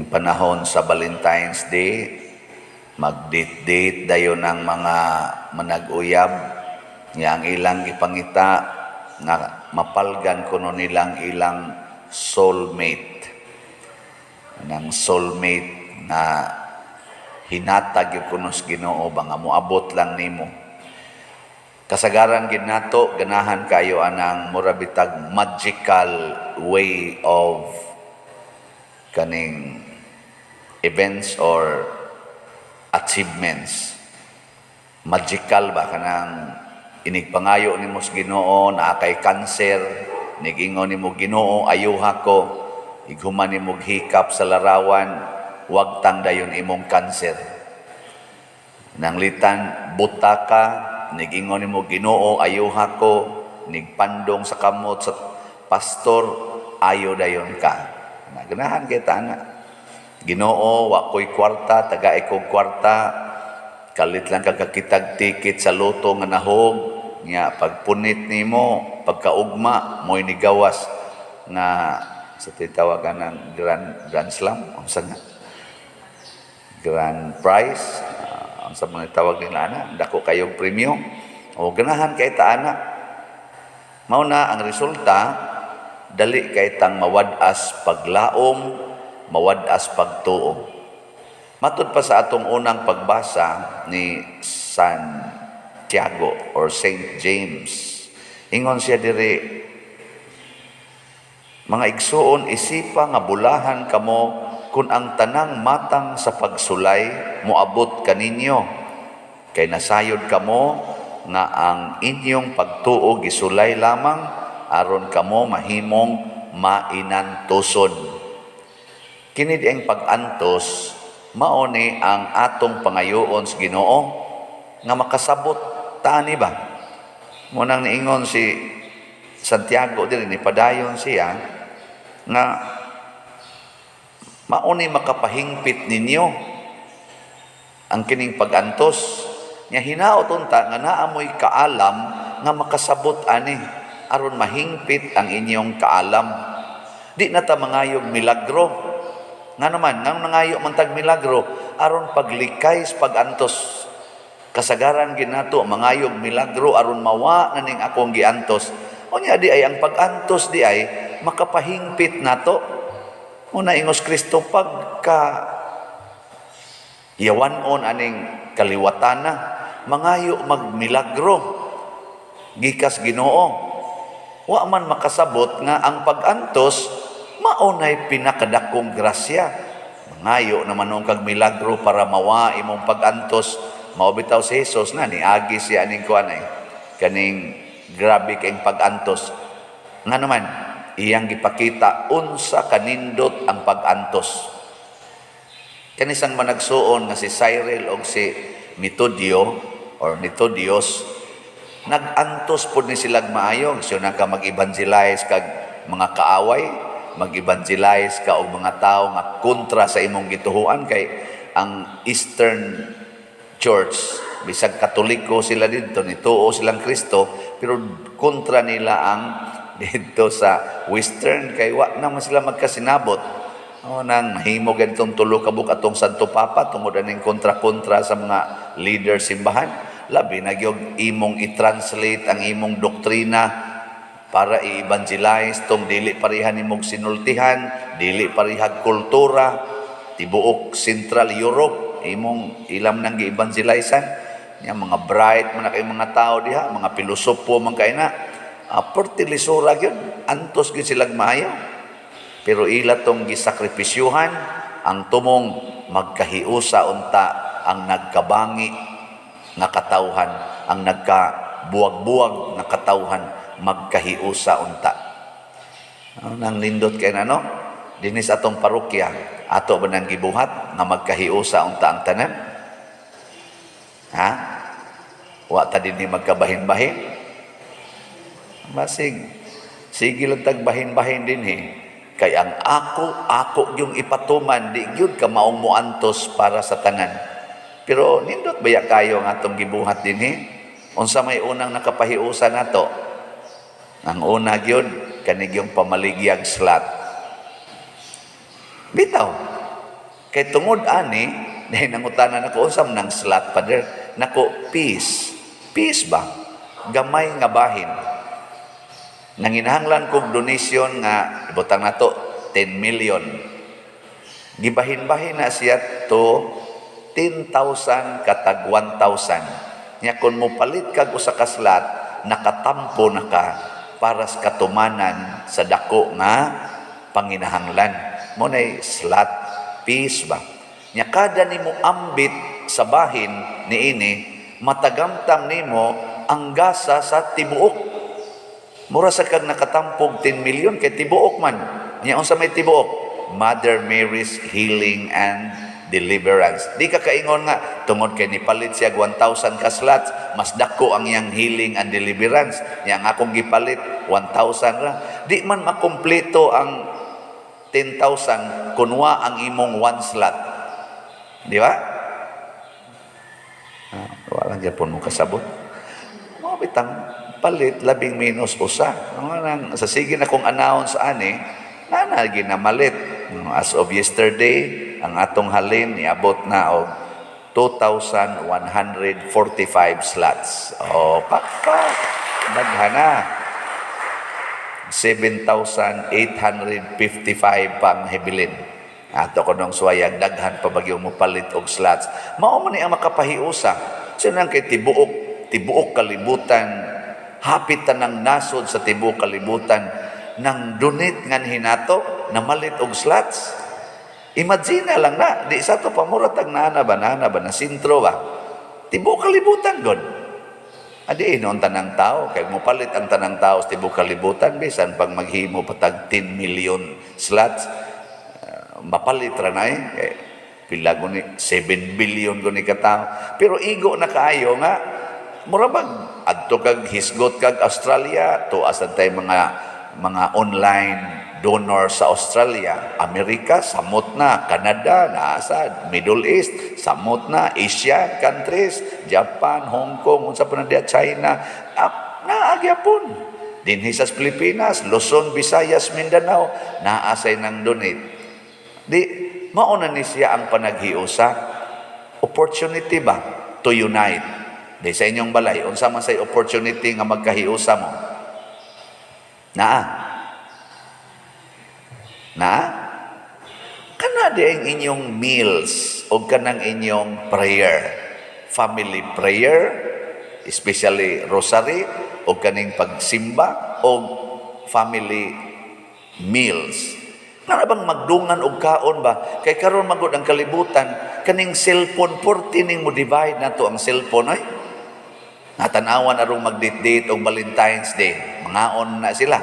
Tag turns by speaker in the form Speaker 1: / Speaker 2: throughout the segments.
Speaker 1: Kining panahon sa Valentine's Day, mag-date-date dayon ang mga manag-uyab nga ang ilang gipangita nga mapalgan kuno nilang ilang soulmate. Nang soulmate nga hinatag gyud kuno sa Ginoo ba nga moabot lang nimo. Kasagaran gid nato ganahan kayo anang mura bitag magical way of kaning events or achievements. Magical ba, kanang inigpangayo nimo sa Ginoo, naa kay cancer, nigingon nimo, "Ginoo, ayuha ko." Ighuman nimo hikap sa larawan, wagtang dayon imong cancer. Nanglitan buta ka, nigingon nimo, "Ginoo, ayuha ko." Nigpandong sa kamot sa pastor, ayo dayon ka. Ganahan kay ta ana. "Ginoo, wa ko'y kwarta, tagai kog kwarta." Kalit lang kagkakitag ticket sa lotto nga nahog, nya pagpunit nimo, pagkaugma, mo'y nigawas nga sa titawagan ng grand slam, unsa nga? Grand prize, unsa man tawag nila ana, dako kayong premyo. O ganahan kay ta ana. Mao na ang resulta, dali kay tang mawad-as paglaom, mawad-as pagtuo. Matud pa sa atong unang pagbasa ni Santiago or Saint James. Ingon siya diri, "Mga igsuon, isipa nga bulahan kamo kung ang tanang matang sa pagsulay moabot kaninyo. Kay nasayod kamo nga ang inyong pagtuo gisulay lamang aron kamo mahimong mainantuson." Kini ang pag-antos, mao ni ang atong pangayoon sa Ginoo nga makasabot tani ba. Mo nang niingon si Santiago diri, ni padayon siya nga mao ni makapahingpit ninyo ang kining pag-antos. Nya hinaot unta nga naa moy kaalam nga makasabot ani aron mahingpit ang inyong kaalam. Di na ta mangayog milagro. Nga naman, nang nangayo man tag milagro aron paglikay sa pag-antos. Kasagaran ginato mangayog milagro aron mawa na ning akong giantos. Unya di ay ang pag-antos di ay makapahingpit nato. Una ingos Kristo, pagka yawanon aning kaliwatana, mangayo magmilagro gikas Ginoo. Wa man makasabot nga ang pag-antos mao nay pinakadakong grasya. Mangayo naman nung kag milagro para mawa imong pag-antos. Mao bitaw si Jesus na niagi siya aning kuan ay kaning grabe kayong pag-antos. Nga naman iyang gipakita unsa kanindot ang pag-antos. Kanisang managsuon nga si Cyril og si Metodio or Methodius, nag-antos pod ni silag maayo. So na ka mag-evangelize kag mga kaaway, mag-evangelize ka og mga tao nga kontra sa imong gituhuan, kay ang Eastern Church, bisag Katoliko sila didto, nituo silang Kristo, pero kontra nila ang didto sa Western kay wa naman sila magkasinabot. O nang mahimo ganitong tulo ka buok atong Santo Papa tungod aning kontra-kontra sa mga leader simbahan. Labi na gyud imong i-translate ang imong doktrina para i-evangelize tong dili pareha nimong sinultihan, dili parehag kultura, tibuok Central Europe imong ilam nang gi-evangelizean. Nya mga bright man na kay mga tao diha, mga pilosopo man kay na. Perti lisura gyud, antos gyud silag maayo. Pero ila tong gisakripisyuhan ang tumong magkahiusa unta ang nagkabangi nga katawhan, ang nagkabuwag-buwag nga katawhan, magkahiusa unta. Ano nang nindot kay na, no? Dinis atong parokya, ato ba nang gibuhat nga magkahiusa unta ang tanan? Ha? Wa ta dinhi magkabahin-bahin? Basig sige lang tag bahin-bahin dinhi. Kay ang ako, ako yung ipatuman, di gyud ka maong muantos para sa tanan. Pero nindot baya kayo ang atong gibuhat dinhi? Unsa may unang nakapahiusa nato? Ang una gyud kani yung pamaligyag slot. Bitaw. Kay tungod ani, dahil nangutanan ako, unsa man ang slot, Father? Nako, piece. Piece ba? Gamay nga bahin. Nanginahanglan kog donation nga ibutang nato 10 million. Gibahin-bahin na siya to 10,000 katag 1,000. Nya kung mopalit kag usa ka slot, nakatampo na ka para sa katumanan sa dako nga panginahanglan. Mao nay slot, piece ba? Nya kada nimo ambit sa bahin niini, matagamtam nimo ang gasa sa tibuok. Mura sa kag nakatampog 10 million kay tibuok man. Nya unsa may tibuok? Mother Mary's healing and deliverance. Di ka kaingon nga tungod kay nipalit siya 1,000 ka slots, mas dako ang iyang healing and deliverance. Nya ang akong gipalit 1,000 ra. Di man makumpleto ang 10,000 kunwa ang imong one slot. Di ba? Ah, wala gyapon mo kasabot. Mga bitang palit labing minus usa. Mga nang sa sige na kong announce ani, na ginamalit. As of yesterday, ang atong halin niabot na og 2,145 slots. O, pakpak. Daghan na. 7,855 pang hibilin. Ato ko nung suwayag, daghan pa bagyo mo palit og slots. Mao man ni ang makapahiusa. Sinang kay tibuok, tibuok kalibutan, hapit tanang nasod sa tibuok kalibutan, nang donate ngan hinato, namalit og slots. Imagine na lang na, di sa to pamura tag nana ba, nana ba, na sintro ba? Tibuok kalibutan god. Adi noon tanang tao, kay mopalit ang tanang tao sa tibuok kalibutan, bisan pag maghimo patag 10 million slots, mapalit ra na eh. Kay pila guni, 7 billion guni ka tao. Pero igo na kaayo nga, mura bag, adto kag hisgot kag Australia, tuas tay mga online donor sa Australia, Amerika, samot na, Canada, naasa, Middle East, samot na, Asian countries, Japan, Hong Kong, unsa pa na diya, China, ah, naagyapon. Dinhi sa Pilipinas, Luzon, Visayas, Mindanao, naasay nang donate. Di, mao na ni siya ang panaghiusa. Opportunity ba to unite? Di sa inyong balay, unsa man say opportunity nga magkahiusa mo? Naa. Na? Kana di ang inyong meals o kanang inyong prayer. Family prayer, especially rosary, o kaning pagsimba, o family meals. Nga bang magdungan og kaon ba? Kay karon magud ang kalibutan, kaning cellphone, porti ning mo divide nato ang cellphone ay. Natanawan arong mag-date-date og Valentine's Day. Mangaon na sila.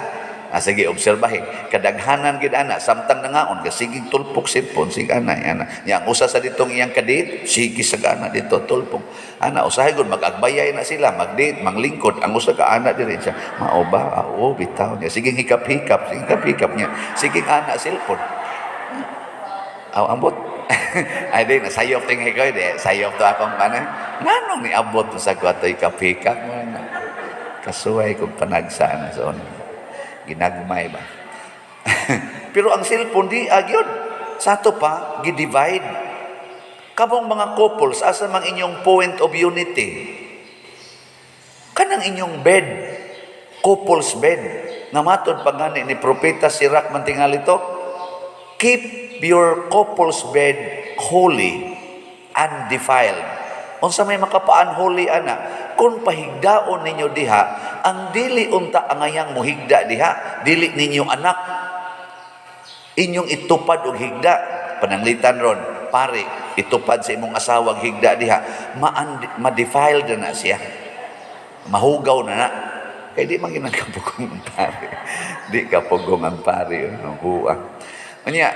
Speaker 1: Ah, sige, obserbahin. Kadaghanan gid ana, samtang nangaon, sige tulpok cellphone, sige ana, ana. Nya ang usa sa ditong iyang kadate, sige sa ana dito tulpok. Ana usahay gud mag-agbayay na sila, mag-date, manglingkod. Ang usa ka ana diri siya. Mao ba? Ah, oo, bitaw niya. Sige hikap-hikap, sige hikap-hikap niya. Sige ana cellphone. Aw, ambot. Ay di, nasayop ting hikoy, di. Sayop to akong kana. Nganong niabot sa ko ato hikap-hikap? Kasuway kong panagsa na so, ginagmay ba? Pero ang cellphone di agyod. Sa ato pa, gi-divide. Kamong mga couples, asa mang inyong point of unity? Kanang inyong bed, couples bed. Nga matod pa gani ni Propeta Sirach man tingali to, keep your couple's bed holy, undefiled. Unsa may makapaan-holy ana? Kung pahigdaon ninyo diha, ang dili unta angayang muhigda diha, dili ninyo anak. Inyong itupad og higda. Pananglitan ron, pare, itupad sa imong asawa higda diha, ma-defiled na na siya. Mahugaw na na. Kay di man ginagkapugong ang pare. Di kapugong ang pare. Ano, huwa. Unya,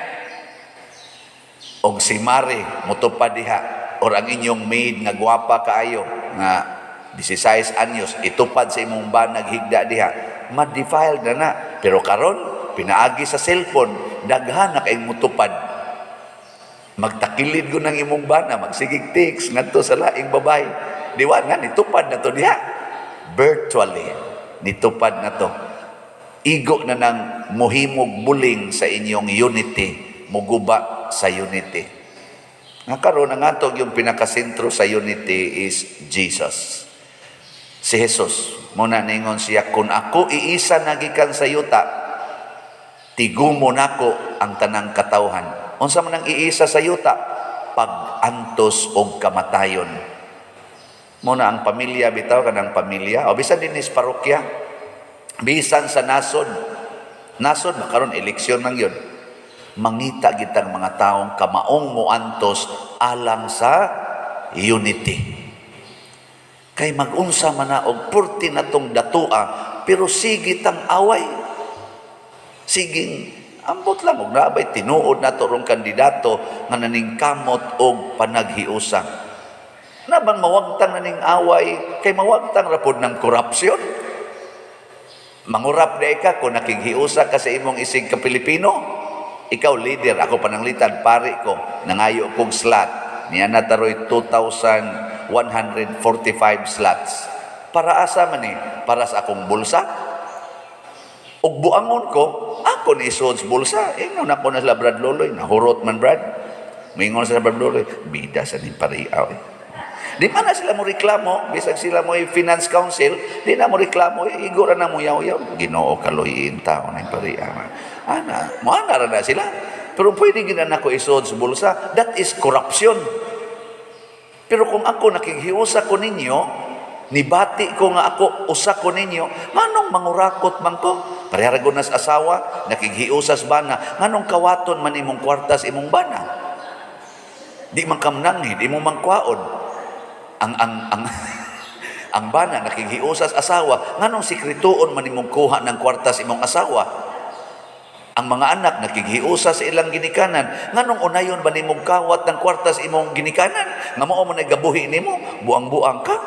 Speaker 1: og si Mari, mutupad diha, or ang inyong maid nga gwapa kaayo, nga 16 anyos, itupad sa imong banag higda diha, ma-defiled na na. Pero karon pinaagi sa cellphone, daghan na kayong mutupad. Magtakilid ko ng imong bana, magsigig text ngadto sa laing babae. Di wa nga nitupad na to diha. Virtually, nitupad na to. Igo na nang muhimog buling sa inyong unity, muguba sa unity. Nga karon ang ato yung pinakasentro sa unity is Jesus. Si Jesus. Muna ningon siya, "Kung ako iisa nagikan sa yuta, tigumo nako ang tanang katawhan." Unsa man ang iisa sa yuta? Pag-antos og kamatayon. Muna ang pamilya bitaw, kanang pamilya o bisan dinhi sa parokya, bisan sa nasod. Nasod makaron eleksyon man yun. Mangita gitang mga taong kamaong moantos alang sa unity. Kay mag-unsa man na og purti na tong datua, pero sige tang away. Siging ambot lang og naabay tinuod nato rong kandidato nga naningkamot og panaghiusa. Nabang mawagtang na ning away kay mawagtang ra pod ng korupsyon. Mangurap di ka kung nakighiusa ka sa imong isig ka Pilipino. Ikaw leader, ako pananglitan pari ko, nangayo kog slot. Niya na taroy 2,145 slots. Para asa man ni? Para sa akong bulsa? Ug buangon ko, ako ni isuod sa bulsa. Ingon ako na sila, "Brad Loloy, nahurot man, Brad." Mingon sila, "Brad Loloy, bida sa ning pariaw eh." Di man na sila mo reklamo, bisag sila mo finance council, di na mo reklamo, igo ra na mo yaw-yaw. "Ginoo, kaluyin tao na pariaw." Ana, mo ana ra na sila. Pero pwede gid na nako isuod sa bulsa, that is corruption. Pero kung ako nakighiusa ko ninyo, nibati ko nga ako usa ko ninyo, nganong mangurakot man ko? Pareha ra gud nas asawa, nakighiusas bana, nganong kawaton man imong kwartas imong bana? Di man kamnanghi, di mo man kwaon. Ang bana nakighiusas asawa, nganong sikretuon man imong kuha ng kwartas imong asawa? Ang mga anak nakighiusa sa ilang ginikanan, nganong unayon ba nimong kawat ng kwartas imong ginikanan? Nga mao man nagabuhi nimo, buang-buang ka.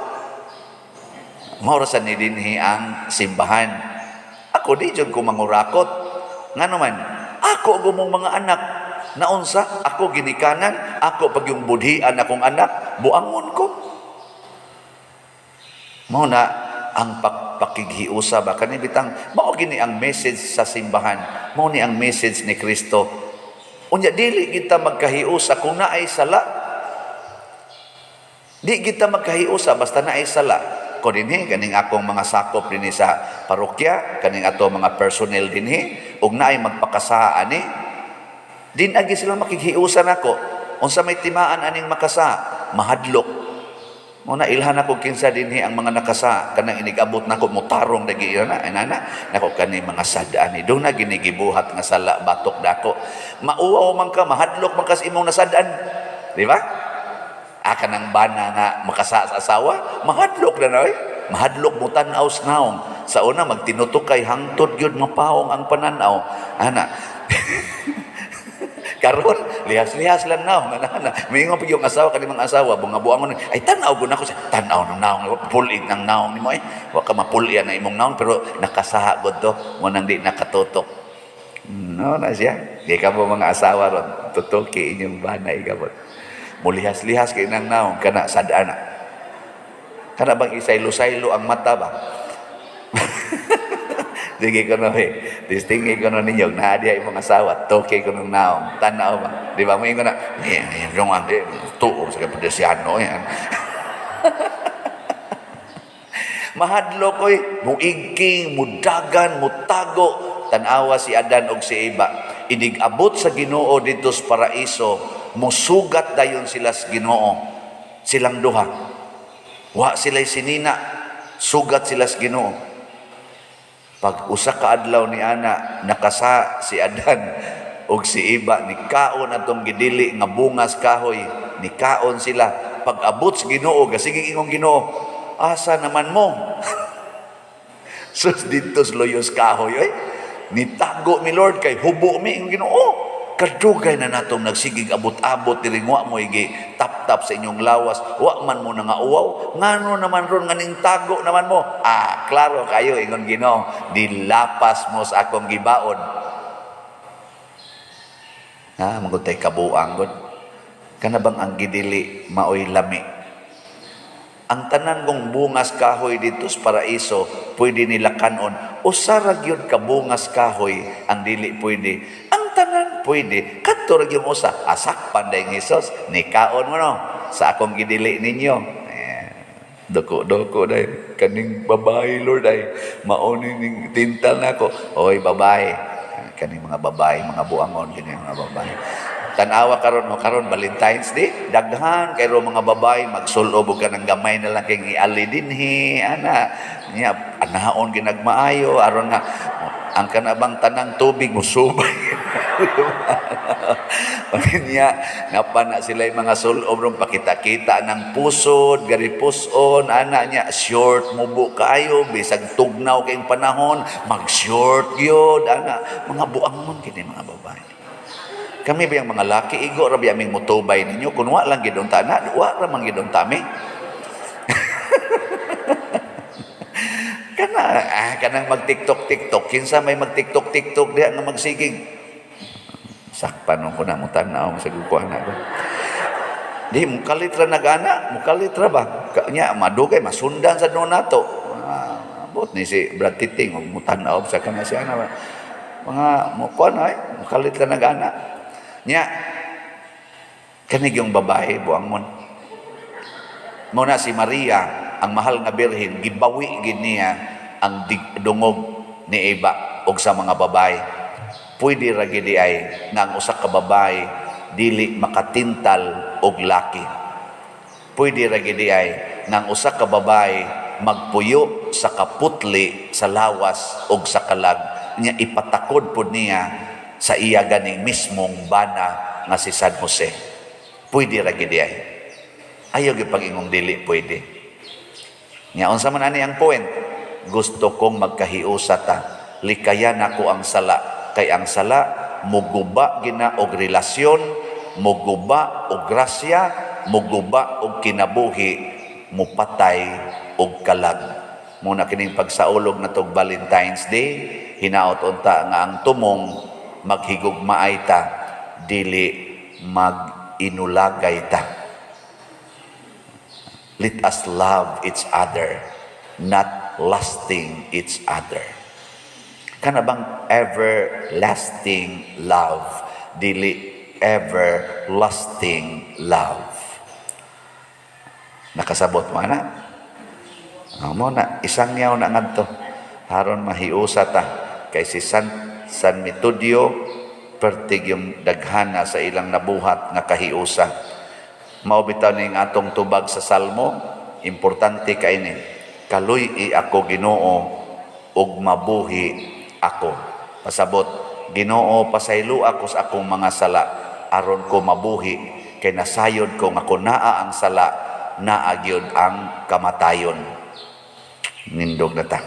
Speaker 1: Mao ra sa ni dinhi ang simbahan. Ako di jud ko mangurakot. Ngano man, ako gumong mga anak naunsa, ako ginikanan, ako pag yung budhian akong anak, buangon ko. Mao na ang pagpakighiusa ba kani bitang mao gini ang message sa simbahan. Mao ni ang message ni Kristo. Unya dili kita magkahiusa kung naay sala. Di kita magkahiusa basta naay sala. Ko dinhi kaning akong mga sakop dinhi sa parokya, kaning ato mga personnel dinhi, ug naay magpakasa ani, din agi sila makighiusa nako. Unsa may timaan aning makasa, mahadlok. Mo na ilhan ako kinsa dinhi ang mga nakasa kanang inigabot nako motarong lagi na inana nako kani mga sad-an ni na ginigibuhat nga sala batok dako. Mauwaw man ka, mahadlok man ka sa imong nasad-an, di ba? Ah, kanang bana nga makasa sa asawa, mahadlok na na oy. Mahadlok mo tan-aw sa naong. Sa una magtinutukay hangtod gyud mapaong ang pananaw ana. Karon lihas-lihas lang naong ana. Mingon pag yung asawa kani mga asawa bunga-buangon ay tan-aw gud nako siya. Tan-aw ng naong, pulit ng naong nimo eh. Wa ka mapulian na imong naong pero nakasaha gud to mo nang di nakatutok. No na siya. Di ka mo mga asawa ron, tutuki inyong banay gamot. Mulihas-lihas kay nang naong kana sad-ana. Kana bang isaylo-saylo ang mata ba? Sige ko no eh. Distingi ko no ninyo, naa diha imong asawa, toke ko nung naong, tanaw ba? Di ba mo ingon na, eh, eh, yung ang tuo sa kapedesyano yan. Mahadlok oy, muigking, mudagan, mutago, tan-awa si Adan og si Eva. Inig-abot sa Ginoo didto sa paraiso, musugat dayon sila sa Ginoo. Silang duha. Wa sila'y sinina, sugat sila sa Ginoo. Pag usa ka adlaw ni ana nakasa si Adan og si Eva, ni kaon atong gidili nga bungas kahoy, ni kaon sila. Pag abot sa Ginoo, gasigig ingong Ginoo, "Asa naman mo?" "Sus, didto sa luyos kahoy oy. Nitago mi, Lord, kay hubo mi." Ingong Ginoo, "Kadugay na natong nagsigig abot-abot diri, wa mo igi tap-tap sa inyong lawas, wa man mo nangauwaw, ngano naman ron nga ning tago naman mo?" "Ah, klaro kayo," ingon Ginoo, "dilapas mo sa akong gibaon." Ha, magutay kabuang gud. Kana bang ang gidili maoy lami? Ang tanan kong bungas kahoy dito sa paraiso pwede nila kanon. Usa ra gyud ka bungas kahoy ang dili pwede. Ang tanan Pwede. Kadto ra gyud usa. Asakpan dayong Hesus. Nikaon mo no sa akong gidili ninyo. Eh, dako-dako day kaning babae, Lord, ay mao ning tintal nako. Oy babae, kaning mga babae, mga buangon kini mga babae. Tan-awa karon, no, karon Valentine's Day, daghan kay ro mga babae magsulob og kanang gamay na lang kay iali dinhi ana nya, anaon ginagmaayo aron nga ang kanabang tanang tubig musubay. Niya, napa na sila yung mga sulob ron, pakita-kita ng pusod, gari puson, ana niya, short mubo kaayo, bisag tugnaw kayong panahon, mag-short yun, ana, mga buangon kini mga babae. Kami ba yung mga laki, igo ra ba aming mutubay ninyo, kung wa lang gidong ta na, wa ra man gidong tami. Kana, kanang mag-TikTok, TikTok, kinsa may mag-TikTok, TikTok, diha nga magsigig. Sakpan ko na mo tan-aw sa gukuan na ko. Di mukalit ra nagana, mukalit ra ba? Nya madugay masundan sa doon nato. Bot ni si Brad Titing og mutan-aw sa kana siya na. Mga mukuan ay, mukalit ra nagana. Nya kanig yung babae buang mon. Mo na si Maria, ang mahal nga birhen, gibawi gid niya ang dungog ni Eva og sa mga babae. Pwede ra gid ay nga ang usa ka babae dili makatintal og laki. Pwede ra gid ay nga ang usa ka babae magpuyo sa kaputli sa lawas og sa kalag nya, ipatakod pud niya sa iya ganing mismong bana nga si San Jose. Pwede ra gid ay. Ayaw gyud pag-ingong dili pwede. Nya unsa man ani ang point? Gusto kong magkahiusa ta. Likayan nako ang sala, kay ang sala muguba gina og relasyon, muguba og grasya, muguba og kinabuhi, mupatay og kalag. Muna kining pagsaulog natog Valentine's Day, hinaot unta nga ang tumong maghigugmaay ta, dili mag-inulagay ta. Let us love each other, not lusting each other. Kana bang everlasting love, dili everlasting love. Nakasabot mo na? Mo na, isang yaw na ngadto. Haron mahiusa ta kay si San Metodio pertig yung daghana sa ilang nabuhat nga kahiusa. Mao bitaw ning atong tubag sa Salmo, importante kay ni. Kaluy-i ako, Ginoo, ug mabuhi ako. Pasabot, Ginoo, pasaylo ako sa akong mga sala aron ko mabuhi, kay nasayod ko nga kun naa ang sala, naa gyud ang kamatayon. Nindog na ta.